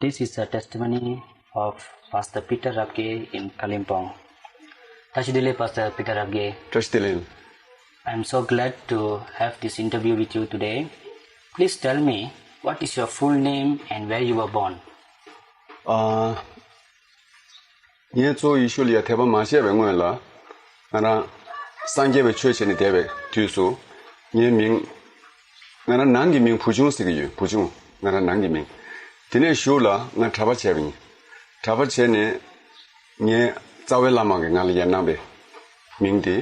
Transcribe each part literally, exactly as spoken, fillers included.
This is a testimony of Pastor Peter Rabge in Kalimpong. Tashi Delek, Pastor Peter Rabge. Tashi Delek. I'm so glad to have this interview with you today. Please tell me, what is your full name and where you were born? Uh, ངས་གཙོ་བོ་ཡེ་ཤུ་ལ་ཡ་དད་པ་མ་བྱས་པའི་སྔོན་ལ། ང་རང་སངས་རྒྱས་པའི་ཆོས་བྱས་ནས་བསྡད་པའི་དུས་སུ། ངའི་མིང་། ང་རང་ནང་གི་མིང་བུ་ཆུང་ཟེར་གྱི་ཡོད། བུ་ཆུང་། ང་རང་ནང་གི་མིང་། དེ་ནས་གཞུག་ལ་ང་གྲྭ་པ་བྱས་པ་ཡིན། གྲྭ་པ་བྱས་ནས་ངའི་རྩ་བའི་བླ་མ་གིས་ང་ལ་ཡ་གནང་བའི་མིང་དེ་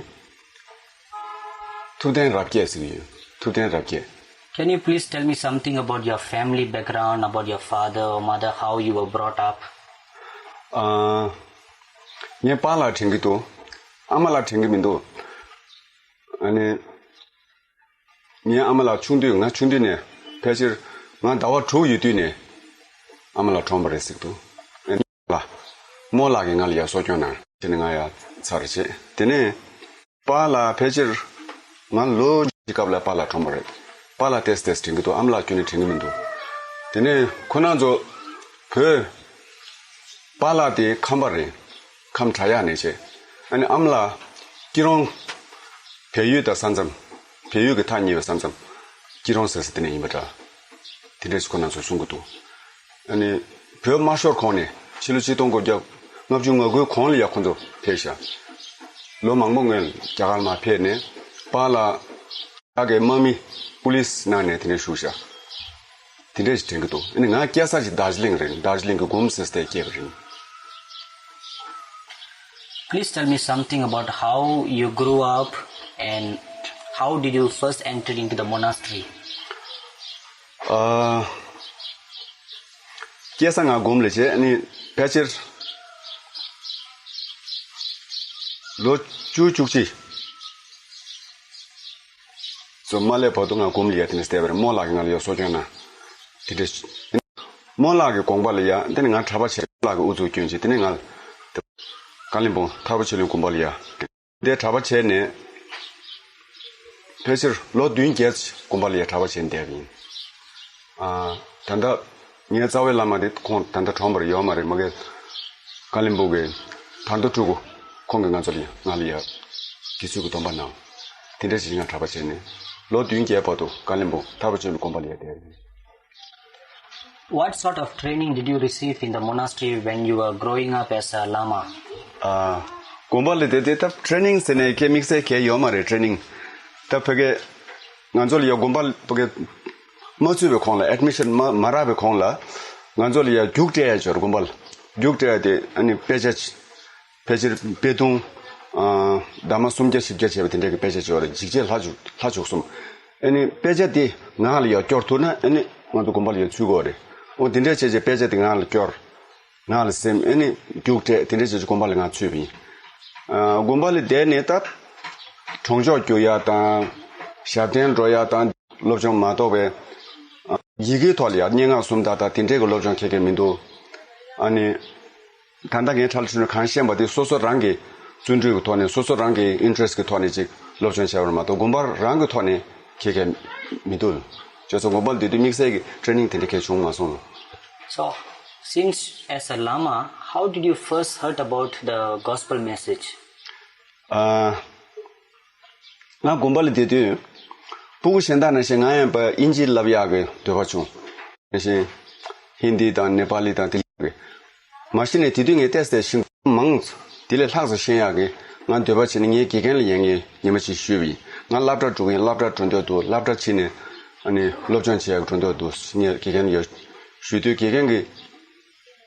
ཐུབ་བསྟན་རབ་རྒྱས་ཟེར་གྱི་ཡོད། ཐུབ་བསྟན་རབ་རྒྱས། Can you please tell me something about your family background, about your father or mother, how you were brought up? ཨ། ངའི་པཱ་ལགས་དྲན་གྱི་འདུག། ཨ་མ་ལགས་དྲན་གྱི་མི་འདུག། ཨ་ནི། ངའི་ཨ་མ་ལགས་ཆུང་དུས། ང་ཆུང་དུས་ནས། ཕལ་ཆེར་ང་ཟླ་བ་དྲུག་ཡོད་དུས་ནས་ཨ་མ་ལགས་གྲོངས་པ་རེད་ཟེར་གྱི་འདུག། ཨ་ནི་ལགས། རྨོ་ལགས་ཀྱིས་ང་ལ་ཡ་གསོ་སྐྱོང་གནང་། དེ་ནས་ང་ཡ་ཚར་བྱས། དེ་ནས་པཱ་ལགས་ཕལ་ཆེར་ང་ལོ་གཅིག་སྐབས་ལ་པཱ་ལགས་གྲོངས་པ་རེད། པཱ་ལགས་ཏོག་ཙམ་ཏོག་ཙམ་དྲན་གྱི་འདུག། ཨ་མ་ལགས་ཁྱོན་ནས་དྲན་གྱི་མི་འདུག། དེ་ནས་ཁོ་རང་ཚོ་བོད། པཱ་ལགས་དེ་ཁམས་པ་རེད། ཁམས་བྲག་གཡག་ནས་བྱས། ཨ་ནི་ཨ་མ་ལགས་སྐྱིད་གྲོང་། བལ་ཡུལ་དང་ས་མཚམས། བལ་ཡུལ་གྱི་ཐག་ཉེ་བའི་ས་མཚམས། སྐྱིད་གྲོང་ཟེར་ས་དེ་ནས་ཡིན་པ་འདྲ། དེ་འདྲས་ཁོ་རང་ཚོས་གསུང་གི་འདུག། ཨ་ནི་བོད་དམར་ཤོག་གོང་ནས་ཕྱི་ལོ་ཆིག་སྟོང་དགུ་བརྒྱ་ལྔ་བཅུ་ང་དགུའི་གོང་ལ་ཡ་ཁོ་ཚོ་ཕེབས་ཤག། ལོ་མང་པོ་སྔོན་རྒྱ་གར་མར་ཕེབས་ནས་པཱ་ལགས། ཨ་གའི་དམག་མི་པུ་ལིས་ནང་ནས་དེ་འདྲས་བཞུགས་ཤག། དེ་འདྲས་ཞིག་དྲན་གྱི་འདུག། ཨ་ནི་ང་སྐྱེས་ས་ཞིག་དར་ཇི་ལིང་རེད། དར་ཇི་ལིང་གི་གུམ་ཟེར་སའི་སྐྱེས་པ་རེད། Please tell me something about how you grew up and how did you first enter into the monastery? ཨ། སྐྱེས་ས་ང་གུམ་ལ་བྱས། ཨ་ནི་ཕལ་ཆེར་ལོ་བཅུ་བཅུ་གཅིག་ཙམ་མ་སླེབས་བར་དུ་ང་གུམ་ལ་ཡ་དེ་ནས་བསྡད་པ་རེད། རྨོ་ལགས་ཀྱིས་ང་ལ་ཡ་གསོ་སྐྱོང་གནང་། དེ་འདྲས། རྨོ་ལགས་ཀྱི་དགོངས་པ་ལ་ཡ། དེ་ནས་ང་གྲྭ་པ་བྱས། རྨོ་ལགས་ཀྱིས་ཨུ་ཚུགས་བསྐྱོན་བྱས། དེ་ནས་ང་ཀ་ལིམ་པོང་ཐར་པ་ཆོས་གླིང་དགོན་པ་ལ་ཡ། དེ་གྲྭ་པ་བྱས་ནས་ཕལ་ཆེར་ལོ་བདུན་བརྒྱད་ཅིག་དགོན་པ་ལ་ཡ་གྲྭ་པ་བྱས་ནས་བསྡད་པ་ཡིན། ཨ། ད་ལྟ་ངའི་རྩ་བའི་བླ་མ་དེ་ཁོང་ད་ལྟ་གྲོངས་པ་རེད། ཡོད་མ་རེད། མ་གི་ཀ་ལིམ་པོང་གི་བར་དོ་སྤྲུལ་སྐུ། ཁོང་གིས་ང་ཚོ་ལ་ཡ། ང་ལ་ཡ་དགེ་ཚུལ་གྱི་སྡོམ་པ་གནང་། དེ་འདྲ་ཞིག་ང་གྲྭ་པ་བྱས་ནས་ལོ་བདུན་བརྒྱད་བར་དུ་ཀ་ལིམ་པོང་ཐར་པ་ཆོས་གླིང་དགོན་པ་ལ་ཡ་བསྡད་ཡིན། What sort of training did you receive in the monastery when you were growing up as a lama? ཨ། དགོན་པ་ལ་བསྡད་དུས་ད་ཊེ་རེ་ནིང་ཟེར་ནས་ཁྱད་དམིགས་བསལ་གང་ཡང་ཡོད་མ་རེད། ཊེ་རེ་ནིང་ད་ཕ་གི་ང་ཚོ་ལ་ཡ་དགོན་པ་ཕ་གི་མ་ཚུད་པའི་གོང་ལ། ཨེཌ་མི་ཤན་མ་མ་རག་པའི་གོང་ལ་ང་ཚོ་ལ་ཡ་རྒྱུགས་སྤྲད་ཡ་ཅིག་ཡོད་རེད། དགོན་པ་ལ་རྒྱུགས་སྤྲད་ཡ་དེ། ཨ་ནི་དཔེ་ཆ་ཕལ་ཆེར་དཔེ་ཐུང་། ཨ། འདབ་མ་སུམ་བརྒྱ་བཞི་བརྒྱ་བྱས་པ་དེ་འདྲ་གི་དཔེ་ཆ་ཅིག་ཡོད་རེད། འཇིགས་བྱེད་ལྷ་བཅུ། ལྷ་བཅུ་གསུམ། ཨ་ནི་དཔེ་ཆ་དེ་ངག་ལ་ཡ་སྐྱོར་ཐུབ་ན། ཨ་ནི་ང་ཚོ་དགོན་པ་ལ་ཡ་ཚུད་ཀྱི་ཡོད་རེད། འོ་དེ་འདྲ་བྱས་བྱས་དཔེ་ཆ་དེ་ངག་ལ་སྐྱོར། ངག་ལ་ཟིན། ཨ་ནི་རྒྱུགས་སྤྲད། དེ་འདྲ་བྱས་བྱས་དགོན་པ་ལ་ང་ཚུད་པ་ཡིན། ཨ། དགོན་པ་ལ་བསྡད་ནས་ད་གྲོང་ཆོག་རྒྱུག་ཡ་དང་། ཞབས་བརྟན་འགྲོ་ཡ་དང་། སློབ་སྦྱོང་མ་གཏོགས་པའི། ཨ། ཡི་གེའི་ཐོག་ལ་ཡ་སྙན་ངག་སུམ་རྟགས་དང་དེ་འདྲའི་གི་སློབ་སྦྱོང་ཁྱད་ཁྱད་མི་འདུག། ཨ་ནི། ད་ལྟ་ངས་ཁྲ་ལ་ཁྲིད་ནས་གང་བཤད་པ་དེ་སོ་སོ་རང་གི་བརྩོན་འགྲུས་ཀྱི་ཐོག་ནས། སོ་སོ་རང་གི་ཨིན་ཊེ་རེ་སི་ཊི་གི་ཐོག་ནས་ཅིག་སློབ་སྦྱོང་བྱས་པ་རེད་མ་གཏོགས། དགོན་པ་རང་གི་ཐོག་ནས་ཁྱད་ཁྱད་མི་འདུག། བྱས་ཙང་དགོན་པ་ལ་བསྡད་དུས་དམིགས་བསལ་གྱི་ཊེ་རེ་ནིང་དེ་འདྲ་གང་ཡང་བྱུང་མ་སོང་། So, since as a Lama, how did you first heard about the gospel message? ཨ། ང་དགོན་པ་ལ་བསྡད་དུས། སྤུ་གུ་གཞན་དག་ནང་བཞིན་ང་ཡང་ཕར་དབྱིན་ཇི་བསླབ་ཡག་གི་འདོད་པ་བྱུང་། ནང་བཞིན་ཧིན་དི་དང་ནེ་པ་ལི་དང་དེ་ལ་ཡག་གི། མ་གཞི་ནས་དེ་དུས་ངས་ཏོག་ཙམ་ཤེས་མང་། དེ་ལས་ལྷག་ཙམ་ཤེས་ཡག་གི་ང་འདོད་པ་བྱས་ནས་ངའི་དགེ་རྒན་ལ་ཡང་ངས་ཉི་མ་གཅིག་ཞུས་པ་ཡིན། ང་སློབ་གྲྭ་འགྲོ་གི་ཡིན། སློབ་གྲྭ་འགྲོ་འདོད་འདུག། སློབ་གྲྭ་ཕྱིན་ནས་ཨ་ནི་སློབ་སྦྱོང་བྱེད་ཡག་འགྲོ་འདོད་འདུག། ངས་དགེ་རྒན་ལ་ཡང་ཞུས་དུས། དགེ་རྒན་གྱིས་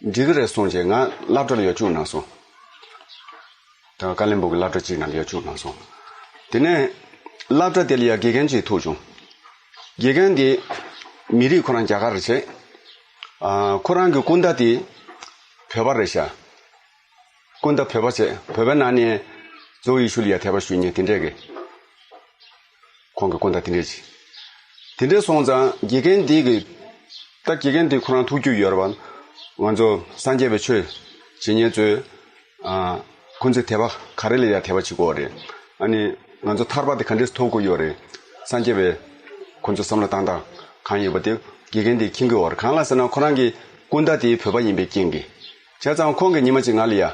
འགྲིག་གི་རེད་གསུངས་བྱས་ང་སློབ་གྲྭ་ལ་ཡར་བཅུག་གནང་སོང་། ད་ཀ་ལིམ་པོང་གི་སློབ་གྲྭ་གཅིག་ནང་ལ་ཡར་བཅུག་གནང་སོང་། དེ་ནས་སློབ་གྲྭ་དེ་ལ་ཡ་དགེ་རྒན་གཅིག་ཐུག་བྱུང་། དགེ་རྒན་དེ་མི་རིགས་ཁོ་རང་རྒྱ་གར་རེད་བྱས། ཨ། ཁོ་རང་གི་སྐུ་ཟླ་དེ་བོད་པ་རེད་ཤག། སྐུ་ཟླ་བོད་པ་བྱས། བོད་པའི་ནང་ནས་གཙོ་བོ་ཡེ་ཤུ་ལ་ཡ་དད་པ་ཞུ་མཁན་དེ་འདྲས་ཀྱི། ཁོང་གི་སྐུ་ཟླ་དེ་འདྲས་ཅིག། དེ་འདྲས་སོང་ཙང་དགེ་རྒན་དེ་གི། ད་དགེ་རྒན་དེ་ཁོ་རང་ཐུགས་རྒྱུས་ཡོད་རེད་པ། ང་ཚོ་སངས་རྒྱས་པའི་ཆོས་བྱེད་མཁན་ཚོས། ཨ། ཁོང་ཚོའི་དད་པ་ག་རེ་ལ་ཡ་དད་པ་བྱེད་ཀྱི་ཡོད་རེད། ཨ་ནི་ང་ཚོ་ཐར་པ་དེ་ག་འདྲས་ཐོབ་ཀྱི་ཡོད་རེད། སངས་རྒྱས་པའི་ཁོང་ཚོ་བསམ་བློ་བཏང་སྟངས་གང་ཡོད་པ་དེ་དགེ་རྒན་དེས་མཁྱེན་གྱི་ཡོད་རེད། གང་ལ་ཟེར་ན་ཁོ་རང་གི་ སྐུ་ཟླ་དེ་བོད་པ་ཡིན་པའི་རྐྱེན་གྱིས། བྱས་ཙང་ཁོང་གིས་ཉི་མ་གཅིག་ང་ལ་ཡ།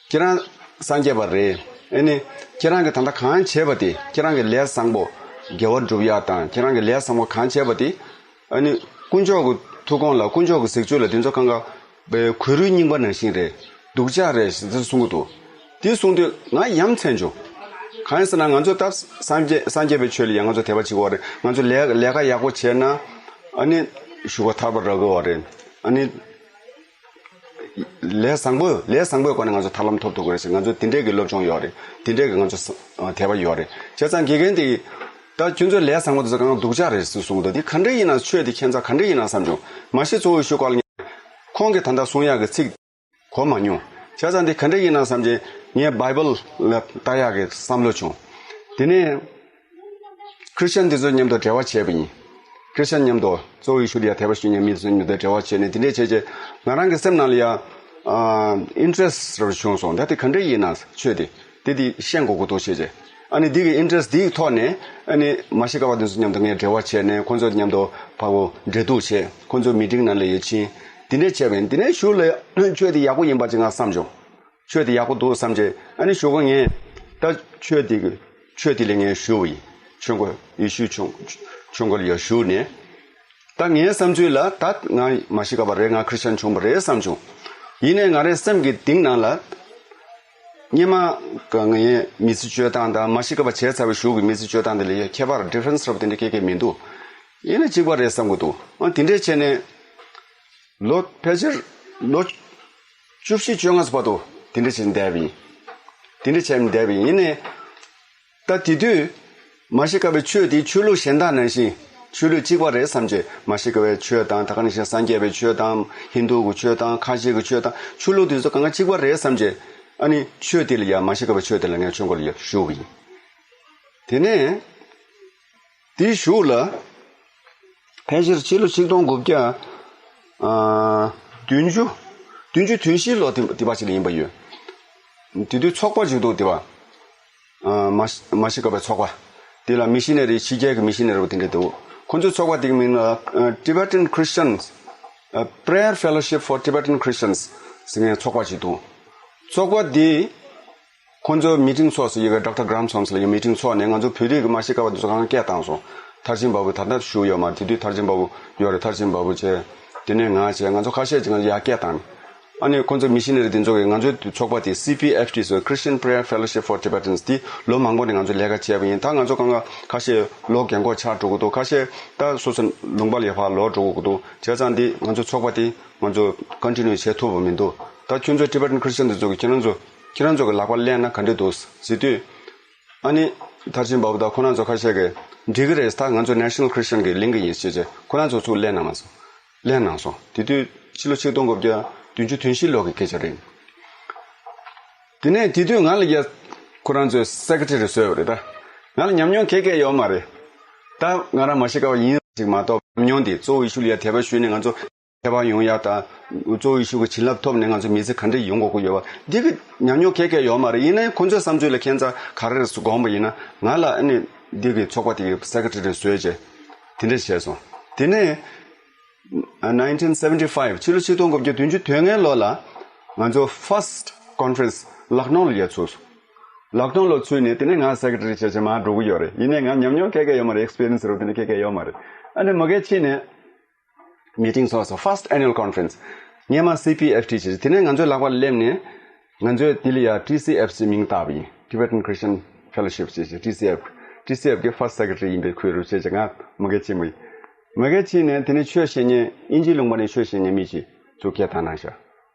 ཁྱེད་རང་སངས་རྒྱས་པ་རེད། ཨེ་ནི། ཁྱེད་རང་གིས་ད་ལྟ་གང་བྱས་པ་དེ་ཁྱེད་རང་གི་ལས་བཟང་པོ། དགེ་བ་སྒྲུབ་ཡག་དང་ཁྱེད་རང་གི་ལས་བཟང་པོ་གང་བྱས་པ་དེ། ཨ་ནི། དཀོན་མཆོག་གི་ཐུགས་དགོངས་ལ་དཀོན་མཆོག་གི་གཟིགས་ཕྱོགས་ལ་དེ་ཚོ་གང་ག་བའི་གོས་རུལ་རྙིང་པ་ནང་བཞིན་རེད། སྡུག་ཅག་རེད་ཟེར་ཚུལ་གསུང་གི་འདུག་དེ་གསུང་དུས་ང་ཡ་མཚན་བྱུང་། གང་ཡིན་ཟེར་ན་ང་ཚོ་ད་སངས་རྒྱས་སངས་རྒྱས་པའི་ཆོས་ལ་ཡང་ང་ཚོ་དད་པ་བྱེད་ཀྱི་ཡོད་རེད། ང་ཚོ་ལས་ལས་ཀ་ཡག་པོ་བྱས་ན། ཨ་ནི། ཞུ་བ་ཐར་པ་རག་གི་ཡོད་རེད། ཨ་ནི། ལས་བཟང་པོ་ལས་བཟང་པོའི་སྒོ་ནས་ང་ཚོ་ཐར་ལམ་ཐོབ་ཐུབ་ཀྱི་རེད་ཟེར། ང་ཚོ་དེ་འདྲས་ཀྱི་སློབ་སྦྱོང་ཡོད་རེད། དེ་འདྲས་ཀྱི་ང་ཚོ་ས་དད་པ་ཡོད་རེད། བྱས་ཙང་དགེ་རྒན་དེ། ད་ཁྱོད་ཚོ་ལས་བཟང་པོ་དེ་ཚོ་གང་སྡུག་ཅག་རེད་ཟེར་གསུངས་འདུག་དེ་ག་འདྲས་ཡིན་ན། ཆོས་དེ་ཁྱད་མཚར་ག་འདྲས་ཡིན་ན་བསམ་བྱུང་། མ་གཞི་གཙོ་བོ་ཞུ་སྐོར་ལ་ཁོང་གིས་ད་ལྟ་གསུང་ཡག་གི་ཚིག་གོ་མ་མྱོང་། བྱས་ཙང་དེ་ག་འདྲས་ཡིན་ན་བསམ་བྱས། ངས་བྷའི་བལ་ལ་ལྟ་ཡག་གི་བསམ་བློ་བྱུང་། དེ་ནས། ཁྲི་སི་ཅན་དེ་ཚོ་མཉམ་དུ་འབྲེལ་བ་བྱས་པ་ཡིན། ཁྲི་སི་ཅན་མཉམ་དུ་གཙོ་བོ་ཡེ་ཤུ་ལ་ཡ་དད་པ་ཞུ་མཁན་མི་ཚོ་མཉམ་དུ་འབྲེལ་བ་བྱས་ནས་དེ་འདྲས་བྱས་རྗེས། ང་རང་གི་སེམས་ནང་ལ་ཡ། ཨ། ཨིན་ཊི་རེ་སི་ཊི་རབ་བྱུང་སོང་། ད་དེ་ག་འདྲས་ཡིན་ན་ཆོས་དེ། དེ་དེ་ཤེས་དགོས་ཀྱི་འདུག་བྱས་རྗེས། ཨ་ནི་འདི་གི་ཨིན་ཊི་རེ་སི་ཊི་འདིའི་ཐོག་ནས། ཨ་ནི་མ་ཤི་ཀ་པ་དེ་ཚོ་མཉམ་དུ་ངས་འབྲེལ་བ་བྱས་ནས་ཁོང་ཚོ་མཉམ་དུ་ཕར་འབྲེལ་གཏུག་བྱས། ཁོང་ཚོ་མི་ཊིང་ནང་ལ་ཡ་ཕྱིན། དེ་འདྲས་བྱས་པ་ཡིན། དེ་ནས་གཞུག་ལ་ཆོས་དེ་ཡག་པོ་ཡིན་པ་ཅིག་ང་བསམ་བྱུང་། ཆོས་དེ་ཡག་པོ་འདུག་བསམ་བྱས། ཨ་ནི་གཞུག་གུ་ངས་ད་ཆོས་དེ་གི་ཆོས་དེ་ལ་ངས་ཞུ་བ་ཡིན། ཆོས་འཁོར་ཡེ་ཤུའི་ཆོས་ཆོས་འཁོར་ལ་ཡ་ཞུ་ནས། ད་ངའི་བསམ་ཚུལ་ལ་ད་ང་མ་ཤི་ཀ་པ་རེད། ང་ཁྲི་སི་ཅན་བྱུང་བ་རེད་བསམ་བྱུང་། ཡིན་ནའི་ང་རའི་སེམས་ཀྱི་གཏིང་ནང་ལ། སྔོན་མ་ཀ་ངའི་མི་ཚེ་སྤྱོད་སྟངས་དང་མ་ཤི་ཀ་པ་བྱས་ཚར་བའི་གཞུག་གི་མི་ཚེ་སྤྱོད་སྟངས་དེ་ལ་ཡ་ཁྱད་པར་ཌི་ཕ་རེན་སི་རབ་དེ་འདྲ་སྐད་སྐད་མི་འདུག་ཡིན་ན་གཅིག་པ་རེད་བསམ་གི་འདུག་ཨ། དེ་འདྲས་བྱས་ནས། ལོ་ཕལ་ཆེར་ལོ་བཅུ་བཞི་བཅོ་ལྔ་ཙམ་བར་དུ་དེ་འདྲ་བྱས་ནས་བསྡད་པ་ཡིན། དེ་འདྲ་བྱས་ནས་བསྡད་པ་ཡིན། ཡིན་ནའི། ད་དེ་དུས་མ་ཤི་ཀ་པའི་ཆོས་དེ་ཆོས་ལུགས་གཞན་དག་ནང་བཞིན་ཆོས་ལུགས་གཅིག་པ་རེད་བསམ་བྱས། མ་ཤི་ཀ་པའི་ཆོས་དང་། ད་ག་ནང་བཞིན་སངས་རྒྱས་པའི་ཆོས་དང་། ཧིན་དུ་གི་ཆོས་དང་། ཁ་ཆེ་གི་ཆོས་དང་། ཆོས་ལུགས་དེ་ཚོ་གང་ག་གཅིག་པ་རེད་བསམ་བྱས། ཨ་ནི་ཆོས་དེ་ལ་ཡ། མ་ཤི་ཀ་པའི་ཆོས་དེ་ལ་ངས་ཆོས་འཁོར་ལ་ཡ་ཞུགས་པ་ཡིན། དེ་ནས། དེའི་གཞུག་ལ། ཕལ་ཆེར་ཕྱི་ལོ་ཆིག་སྟོང་དགུ་བརྒྱ། ཨ། བདུན་ཅུ། བདུན་ཅུ་དོན་བཞི་ལོ་དེ་དེ་བར་ཅིག་ལ་ཡིན་པ་ཡོད། དེ་དུས་ཚོགས་པ་ཅིག་འདུག་དེ་བ། ཨ། མ་མ་ཤི་ཀ་པའི་ཚོགས་པ། དེ་ལ་མི་ཤི་ནེ་རི། ཕྱི་རྒྱལ་གྱི་མི་ཤི་ནེ་རི་བ་དེ་འདྲ་འདུག་ཁོ་ཚོའི་ཚོགས་པ་དེའི་མིང་ལ། ཨ། Tibetan Christians། ཨ། Prayer Fellowship for Tibetan Christians ཟེར་མཁན་ཚོགས་པ་ཅིག་འདུག་ཚོགས་པ་དེ། ཁོང་ཚོ་མི་ཊིང་ཚོགས་སུ་ཡོད་པའི་ཌོག་ཊར་གྷ་རམ་སོམ་སི་ལ་ཡ་མི་ཊིང་ཚོགས་ནས། ང་ཚོ་བོད་རིགས་ཀྱི་མ་ཤི་ཀ་པ་འདི་ཚོ་གང་སྐད་བཏང་སོང་། མཐར་ཕྱིན་བ་བུ་ད་ལྟ་བཞུགས་ཡོད་མ་རེད། དེ་དུས་མཐར་ཕྱིན་བ་བུ་ཡོད་རེད། མཐར་ཕྱིན་བ་བུ་བྱས། དེ་ནས་ང་བྱས། ང་ཚོ་ཁ་ཤས་ཅིག་ང་ཚོ་ཡར་སྐད་བཏང་། ཨ་ནི་ཁོང་ཚོ་མི་ཤི་ནེ་རི་འདི་ཚོ་གིས་ང་ཚོའི་ཚོགས་པ་དེ་སི་པི་ཨེཕ་ཊི་ཟེར། Christian Prayer Fellowship for Tibetans། དེ་ལོ་མང་པོ་ནས་ང་ཚོ་ལས་ཀ་བྱས་པ་ཡིན། ད་ང་ཚོ་གང་ག་ཁ་ཤས་ལོ་རྒན་གོག་ཆགས་འགྲོ་གི་འདུག་ཁ་ཤས་ད་སོ་སོ་ལུང་པ་ལ་ཡ་ཕར་ལོག་འགྲོ་གི་འདུག་བྱས་ཙང་འདི་ང་ཚོ་ཚོགས་པ་དེ་ང་ཚོ་ཀོན་ཊི་ནིའུ་བྱེད་ཐུབ་པ་མི་འདུག་ད་ཁྱོད་ཚོ་ཊི་བེ་ཊན་ཁྲི་སི་ཅན་དེ་ཚོ་གིས་ཁྱེད་རང་ཚོ་ཁྱེད་རང་ཚོ་གི་ལག་པ་ལེན་ན་ག་འདྲ་འདུག་ཟེར་དུས། ཨ་ནི་མཐར་ཕྱིན་བ་བུ་དང་ཁོ་རང་ཚོ་ཁ་ཤས་ཀྱིས་འགྲིག་གི་རེད། ད་ང་ཚོ་ནེ་ཤ་ནལ་ཁྲི་སི་ཅན་གྱི་གླིང་གི་ཡིན་ཞེས་བྱས། ཁོ་རང་ཚོ་ཚུར་ལེན་གནང་མ་སོང་། ལེན་གནང་སོང་། དེ་དུས་ཕྱི་ལོ་ཆིག་སྟོང་དགུ་བརྒྱ་བདུན་ཅུ་དོན་བཞི་ལོ་གི་སྐད་ཆ་རེད། དེ་ནས་དེ་དུས་ང་ལ་ཡ་ཁོ་རང་ཚོས་སེ་ཀེ་ཊ་རི་བཟོས་པ་རེད། ད་ང་ལ་ཉམས་མྱོང་ག་གེ་ཡོད་མ་རེད། ད་ང་རང་མ་ཤི་ཀ་པ་ཡིན་ཅིག་མ་གཏོགས། ཉམས་མྱོང་དེ་གཙོ་བོ་ཡེ་ཤུ་ལ་ཡ་དད་པ་ཞུས་ནས་ང་ཚོ་ཁྱད་པར་ཡོང་ཡ་དང་། གཙོ་བོ་ཡེ་ཤུ་གི་བྱིན་རླབས་ཐོབ་ནས་ང་ཚོ་མི་ཚེ་ག་འདྲ་ཡོང་དགོས་ཀྱི་ཡོད་པ། འདི་གི་ཉམས་མྱོང་ག་གེ་ཡོད་མ་རེད། ཡིན་ནའི་ཁོ་ཚོའི་བསམ་ཚུལ་ལ་ཁྱད་མཚར་ག་རེ་རེད་ཟེར་དགོངས་པ་ཡིན་ན། ང་ལ་ཨ་ནི་འདི་གི་ཚོགས་པ་དེ་གི་སེ་ཀེ་ཊ་རི་བཟོས་བྱས། དེ་འདྲ་བྱས་སོང་། དེ་ནས་nineteen seventy five། ཕྱི་ལོ་ཆིག་སྟོང་དགུ་བརྒྱ་བདུན་ཅུ་དོན་ལྔའི་ལོ་ལ་ང་ཚོ་ཕར་སི་ཊི་ཀོན་ཕ་རེན་སི་ལག་ནོ་ལ་ཡ་ཚུགས་སོང་། ལག་ནོ་ལ་ཚུགས་ནས་དེ་ནས་ང་སེ་ཀེ་ཊ་རི་བྱས་བྱས་མར་འགྲོ་གི་ཡོད་རེད། ཡིན་ནའི་ང་ཉམས་མྱོང་ག་གེ་ཡོད་མ་རེད། ཨེག་སི་པི་རི་ཡན་སི་རོ་དེ་འདྲ་ག་གེ་ཡོད་མ་རེད། ཨ་ནི་མ་གི་ཕྱིན་ནས། མི་ཊིང་ཚོགས་སོང་། First Annual Conference། སྔོན་མ་སི་པི་ཨེཕ་ཊི་བྱས། དེ་ནས་ང་ཚོའི་ལག་པ་ལ་སླེབས་ནས། ང་ཚོས་དེ་ལ་ཡ་ཊི་སི་ཨེཕ་ཟེར་མིང་བཏགས་པ་ཡིན། Tibetan Christian Fellowship ཟེར་བྱས། ཊི་སི་ཨེཕ། ཊི་སི་ཨེཕ་གི་ཕར་སི་ཊི་སེ་ཀེ་ཊ་རི་ཡིན་པའི་ཁོས་རུབ་བྱས་བྱས། ང་མ་གི་ཕྱིན་པ་ཡིན། མ་གི་ཕྱིན་ནས་དེ་ནས་ཆོས་བཤད་མཁན། དབྱིན་ཇིའི་ལུང་པ་ནས་ཆོས་བཤད་མཁན་མི་གཅིག་ཚུར་སྐད་བཏང་གནང་ཤག་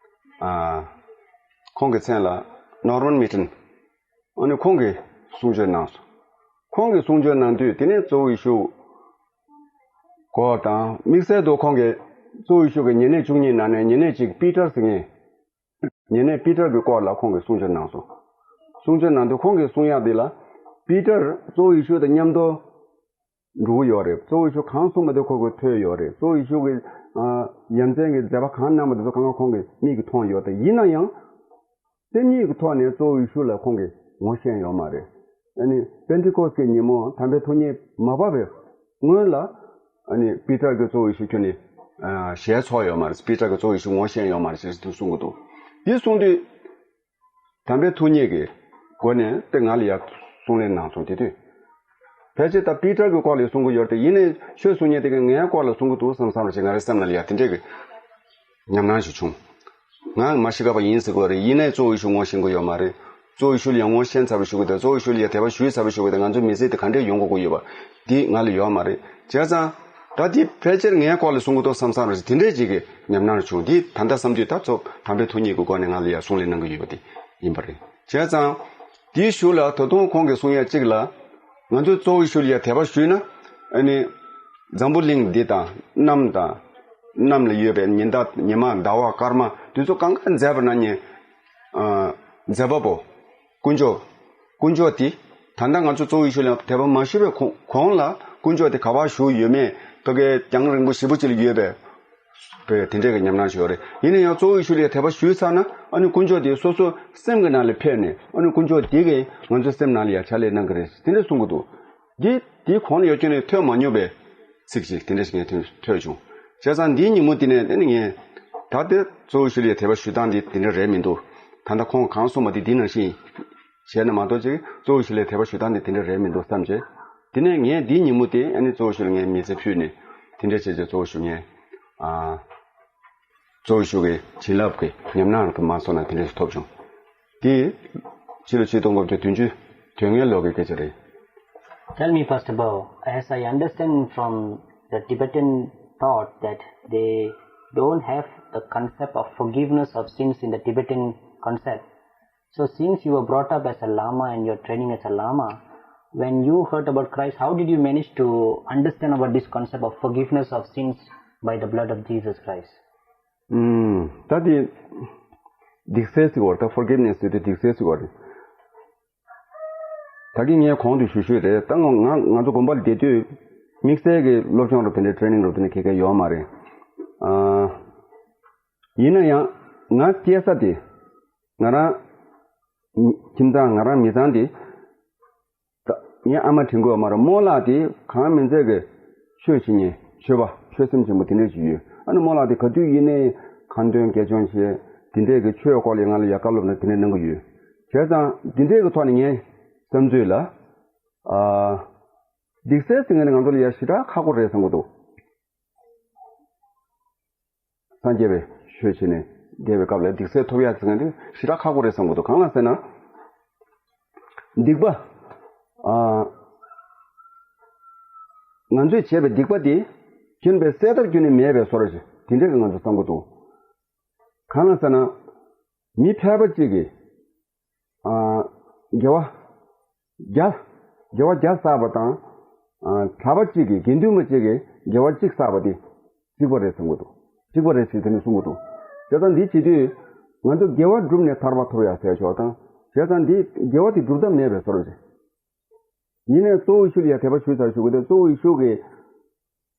ཨ། ཁོང་གི་མཚན་ལ་ནོར་མན་མི་ཊོན། ཨ་ནི་ཁོང་གིས་གསུང་ཆོས་གནང་སོང་། ཁོང་གིས་གསུང་ཆོས་གནང་དུས་དེ་ནས་གཙོ་བོ་ཡེ་ཤུ་སྐོར་དང་། དམིགས་བསལ་དུ་ཁོང་གིས་གཙོ་བོ་ཡེ་ཤུ་གི་ཉེ་གནས་བཅུ་གཉིས་ནང་ནས་ཉེ་གནས་གཅིག་པི་ཏར་ཟེར་མཁན། ཉེ་གནས་པི་ཏར་གྱི་སྐོར་ལ་ཁོང་གིས་གསུང་ཆོས་གནང་སོང་། གསུང་ཆོས་གནང་དུས་ཁོང་གིས་གསུང་ཡག་འདི་ལ། པི་ཏར་གཙོ་བོ་ཡེ་ཤུ་དང་མཉམ་དུ་འགྲོ་གི་ཡོད་རེད། གཙོ་བོ་ཡེ་ཤུ་གང་གསུངས་པ་དེ་ཁོ་གིས་ཐོས་ཡོད་རེད། གཙོ་བོ་ཡེ་ཤུ་གི་ཨ་ཡ་མཚན་གྱི་མཛད་པ་གང་གནང་པ་དེ་ཚོ་གང་ག་ཁོང་གི་མིག་གིས་མཐོང་ཡོད་དེ། ཡིན་ན་ཡང་། སེམས་ཉིད་ཀྱི་ཐོག་ནས་གཙོ་བོ་ཡེ་ཤུ་ལ་ཁོང་གིས་ངོ་ཤེས་ཡོད་མ་རེད། ཨ་ནི་པེན་ཏི་ཁོ་སི་ཀྱི་ཉིན་མོ་དམ་པའི་ཐུགས་ཉིད་མ་བབས་པའི་སྔོན་ལ། ཨ་ནི་པི་ཏར་གྱིས་གཙོ་བོ་ཡེ་ཤུ་ཁྱོན་ནས་ ཞལ་ཚོགས་ཡོད་མ་རེད། པི་ཏར་གྱིས་གཙོ་བོ་ཡེ་ཤུ་ངོ་ཤེས་ཡོད་མ་རེད་ཅེས་དེ་གསུང་གི་འདུག་དེ་གསུང་དུས། དམ་པའི་ཐུགས་ཉིད་ཀྱི་སྒོ་ནས་དེ་ང་ལ་ཡ་གསུང་གླེང་གནང་སོང་། དེ་དུས་ཕལ་ཆེར་ད་པི་ཏར་གྱི་སྐོར་ལ་གསུང་གི་ཡོད་རེད་དེ། ཡིན་ནའི་ཆོས་གསུང་མཁན་དེ་གས་ངའི་སྐོར་ལ་གསུང་གི་འདུག་བསམ་བསམ་རེ་ཞིག་ང་རའི་སེམས་ནང་ལ་ཡ་དེ་འདྲས་ཀྱི་ཉམས་སྣང་ཞིག་བྱུང་། ང་མ་ཤི་ཀ་པ་ཡིན་ཟེར་གི་ཡོད་རེད། ཡིན་ནའི་གཙོ་བོ་ཡེ་ཤུ་ངོ་ཤེས་ཀྱི་ཡོད་མ་རེད། གཙོ་བོ་ཡེ་ཤུ་ལ་ཡ་ངོ་ཤེས་ཚར་བ་ཞུ་གི་དང་། གཙོ་བོ་ཡེ་ཤུ་ལ་ཡ་དད་པ་ཞུས་ཚར་བ་ཞུ་གི་དང་། ང་ཚོའི་མི་ཚེ་དེ་ག་འདྲས་ཡོང་དགོས་ཀྱི་ཡོད་པ་འདི་ང་ལ་ཡོད་མ་རེད། བྱས་ཙང་ད་འདི་ཕལ་ཆེར་ངའི་སྐོར་ལ་གསུང་གི་འདུག་བསམ་བསམ་རེ་དེ་འདྲས་ཅིག་གི་ཉམས་སྣང་བྱུང་། འདི་ད་ལྟ་བསམ་དུས་ད་ཚོ་དམ་པའི་ཐུགས་ཉིད་ཀྱི་སྒོ་ནས་ང་ལ་ཡ་གསུང་གླེང་གནང་གི་ཡོད་པ་དེ་ཡིན་པ་རེད། བྱས་ཙང་དེའི་གཞུག་ལ་ད་དུང་ཁོང་གིས་གསུང་ཡ་གཅིག་ལ། ང་ཚོས་གཙོ་བོ་ཡེ་ཤུ་ལ་ཡ་དད་པ་ཞུས་ན། ཨ་ནི་འཛམ་བུ་གླིང་འདི་དང་གནམ་དང་། གནམ་ལ་ཡོད་པའི་ཉི་ཟླ་ཉི་མ་ཟླ་བ་སྐར་མ་དེ་ཚོ་གང་ག་མཛད་པ་ན་ནི། ཨ། མཛད་པ་པོ། དཀོན་མཆོག་དཀོན་མཆོག་དེ། ད་ལྟ་ང་ཚོ་གཙོ་བོ་ཡེ་ཤུ་ལ་དད་པ་མ་ཞུ་བའི་གོང་གོང་ལ་དཀོན་མཆོག་དེ་ག་པར་བཞུགས་ཡོད་མེད། ཕ་གིའི་རྒྱང་རིང་པོ་ཞེ་པོ་ཅིག་ལ་ཡོད་པའི། པའི་དེ་འདྲས་ཀྱི་ཉམས་སྣང་ཞིག་ཡོད་རེད། ཡིན་ན་ཡང་གཙོ་བོ་ཡེ་ཤུ་ལ་དད་པ་ཞུས་ཚར་ན། ཨ་ནི་དཀོན་མཆོག་དེ་སོ་སོ་སེམས་ཀྱི་ནང་ལ་ཕེབས་ནས། ཨ་ནི་དཀོན་མཆོག་དེ་གིས་ང་ཚོའི་སེམས་ནང་ལ་ཡ་ཕྱག་ལས་གནང་གི་རེད། དེ་འདྲས་གསུང་གི་འདུག་འདི་དེའི་གོང་ལ་ཡོད་ཀྱང་ནས་ཐོས་མ་མྱོང་པའི་ཚིག་ཅིག་དེ་འདྲ་ཞིག་ངས་ཐོས་བྱུང་། བྱས་ཙང་འདིའི་ཉིན་མོ་དེ་ནས་དེ་ནི་ངས་ད་དེ་གཙོ་བོ་ཡེ་ཤུ་ལ་དད་པ་ཞུ་སྟངས་འདི་དེ་འདྲ་རེད་མི་འདུག་ད་ལྟ་ཁོང་གང་གསུངས་པ་དེ་འདི་ནང་བཞིན་བྱས་ན་མ་གཏོགས་ཅིག་གཙོ་བོ་ཡེ་ཤུ་ལ་དད་པ་ཞུ་སྟངས་འདི་དེ་འདྲ་རེད་མི་འདུག་བསམ་བྱས། དེ་ནས་ངས་འདིའི་ཉིན་མོ་དེ་ཨ་ནི་གཙོ་བོ་ཡེ་ཤུ་ལ་ངས་མི་ཚེ་ཕུལ་ནས་དེ་འདྲ་བྱས་བྱས་གཙོ་བོ་ཡེ་ཤུ་ངས་ཨ། གཙོ་བོ་ཡེ་ཤུ་གི་བྱིན་རླབས་ཀྱི་ཉམས་སྣང་རང་དུ་མ་སོང་ན་དེ་འདྲ་ཞིག་ཐོབ་བྱུང་། དེ་ཕྱི་ལོ་ཆིག་སྟོང་དགུ་བརྒྱ་བདུན་ཅུ་དོན་ལྔའི་ལོ་གི་སྐད་ཆ་རེད། Tell me, Pastor Bao, as I understand from the Tibetan thought that they don't have the concept of forgiveness of sins in the Tibetan concept. So since you were brought up as a Lama and you're training as a Lama, when you heard about Christ, how did you manage to understand about this concept of forgiveness of sins by the blood of Jesus Christ? ཨུམ། ད་དེ་སྡིག་སེལ་ཟེར་བ་ད་ཕོར་གིབ་ནེ་སི་ཟེར་དུས་སྡིག་སེལ་ཟེར་བ་རེད། ད་གིན་ངས་གོང་དུ་ཞུ་ཞུས་རེད། ད་ང་ང་ང་ཚོ་དགོན་པ་ལ་བསྡད་དུས་དམིགས་བསལ་གྱི་སློབ་སྦྱོང་རུ་དེ་འདྲའི་ཊེ་རེ་ནིང་རུ་དེ་འདྲ་ག་ག་ཡོད་མ་རེད། ཨ། ཡིན་ན་ཡང་ང་སྐྱེས་ས་དེ་ང་རང་ཁྱིམ་ཚང་ང་རང་མི་ཚང་དེ། ད་ངའི་ཨ་མ་དྲན་གྱི་ཡོད་མ་རེད། རྨོ་ལགས་དེ་གང་མིན་ཚད་ཀྱི་ཆོས་བྱེད་མཁན་ཆོས་པ་ཆོས་སེམས་ཆེན་པོ་དེ་འདྲས་ཞིག་ཡོད། ཨ་ནི་རྨོ་ལགས་དེ་ག་དུས་ཡིན་ནའི་ཁ་འདོན་དགེ་སྦྱོང་བྱས་དེ་འདྲས་ཀྱི་ཆོས་སྐོར་ལ་ང་ལ་ཡ་བཀའ་སློབ་ན་དེ་འདྲས་གནང་གི་ཡོད། བྱས་ཙང་དེ་འདྲས་ཀྱི་ཐོག་ནས་ངའི་བསམ་ཚུལ་ལ། ཨ། སྡིག་སེལ་ཟེར་མཁན་ནི་ང་ཚོ་ལ་ཡ་ཞེ་དྲག་ཁག་པོ་རེད་བསམ་གྱི་འདུག་སངས་རྒྱས་པའི་ཆོས་བྱས་ནས་བསྡད་པའི་སྐབས་ལ་སྡིག་སེལ་ཐོབ་ཡག་ཟེར་མཁན་དེ་ཞེ་དྲག་ཁག་པོ་རེད་བསམ་གྱི་འདུག་གང་ལ་ཟེར་ན། སྡིག་པ། ཨ། ང་ཚོས་བྱས་པའི་སྡིག་པ་དེ་ཁྱོན་པའི་སེལ་ཐབས་ཁྱོན་ནས་མེད་པའི་བཟོ་འདྲ་ཞིག་དེ་འདྲ་གི་ང་ཚོས་བསམ་གྱི་འདུག་གང་ལ་ཟེར་ན། མི་ཕལ་པ་གཅིག་གིས། ཨ། དགེ་བ་བརྒྱ། དགེ་བ་བརྒྱ་བསགས་པ་དང་། ཨ། གྲྭ་པ་གཅིག་གིས་དགེ་འདུན་པ་གཅིག་གིས་དགེ་བ་གཅིག་བསགས་པ་དེ་གཅིག་པ་རེད་གསུང་གི་འདུག་གཅིག་པ་རེད་ཟེར་དེ་ནས་གསུང་གི་འདུག་བྱས་ཙང་འདི་བྱེད་དུས་ང་ཚོ་དགེ་བ་བསྒྲུབས་ནས་ཐར་པ་ཐོབ་ཡག་ཟེར་ཆོག་དང་། བྱས་ཙང་འདི་དགེ་བ་དེ་སྒྲུབ་ཐབས་མེད་པའི་བཟོ་འདྲ་རེད། ཡིན་ནའི་གཙོ་བོ་ཡེ་ཤུ་ལ་ཡ་དད་པ་ཞུས་ཚར་ཞུ་གི་འདུག་གཙོ་བོ་ཡེ་ཤུ་གི་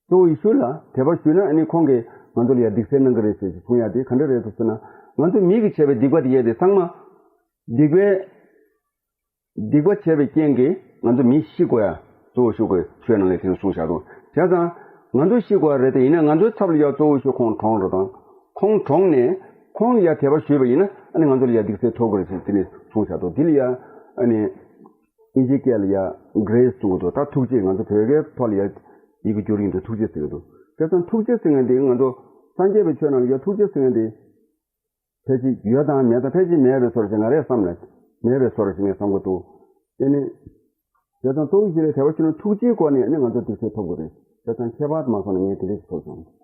གཙོ་བོ་ཡེ་ཤུ་ལ་དད་པ་ཞུས་ན་ཨ་ནི་ཁོང་གིས་ང་ཚོ་ལ་ཡ་སྡིག་སེལ་གནང་གི་རེད་ཟེར་གསུང་ཡ་དེ་ག་འདྲ་རེད་འདུག་ཟེར་ན། ང་ཚོ་མི་གིས་བྱས་པའི་སྡིག་པ་དེ་ཡས་དེ་ཚང་མ་སྡིག་པའི་སྡིག་པ་བྱས་པའི་རྐྱེན་གྱིས་ང་ཚོ་མི་ཤི་དགོས་ཡ་གཙོ་བོ་ཡེ་ཤུ་གི་ཆོས་ནང་ལ་དེ་ནས་གསུངས་བཞག་འདུག་བྱས་ཙང་ང་ཚོ་ཤི་དགོས་ཡ་རེད་དེ། ཡིན་ན་ང་ཚོའི་ཚབ་ལ་ཡ་གཙོ་བོ་ཡེ་ཤུ་ཁོང་གྲོངས་རེད་དང་། ཁོང་གྲོངས་ནས་ཁོང་ལ་ཡ་དད་པ་ཞུས་པ་ཡིན་ན་ཨ་ནི་ང་ཚོ་ལ་ཡ་སྡིག་སེལ་ཐོབ་དགོས་རེད་ཟེར་དེ་ནས་གསུངས་བཞག་འདུག་འདི་ལ་ཡ་ཨ་ནི། དབྱིན་ཇིའི་སྐད་ལ་ཡ་གྷི་རེ་སི་གསུང་གི་འདུག་ད་ཐུགས་རྗེ་ང་ཚོ་བོད་སྐད་ཐོག་ལ་ཡ་ཡི་གེ་བསྒྱུར་ཡིན་དུས་ཐུགས་རྗེ་ཟེར་གི་འདུག་བྱས་ཙང་ཐུགས་རྗེ་ཟེར་མཁན་དེ་ང་ཚོ་སངས་རྒྱས་པའི་ཆོས་ནང་ལ་ཡ་ཐུགས་རྗེ་ཟེར་མཁན་དེ་ཕལ་ཆེར་ཡོད་དང་མེད་དང་ཕལ་ཆེར་མེད་པའི་བཟོ་འདྲ་ཞིག་ང་རའི་བསམ་ལ་མེད་པའི་བཟོ་འདྲ་ཞིག་ངས་བསམ་གི་འདུག་དེ་ནི་བྱས་ཙང་གཙོ་བོ་ཞིག་ལ་དད་པ་ཞུ་ན་ཐུགས་རྗེའི་སྒོ་ནས་ནི་ང་ཚོ་སྡིག་སེལ་ཐོབ་དགོས་རེད། བྱས་ཙང་ཁྱད་པར་དུ་མ་སོང་ན་ངས་དེ་འདྲ་ཞིག་ཐོབ་བྱུང་།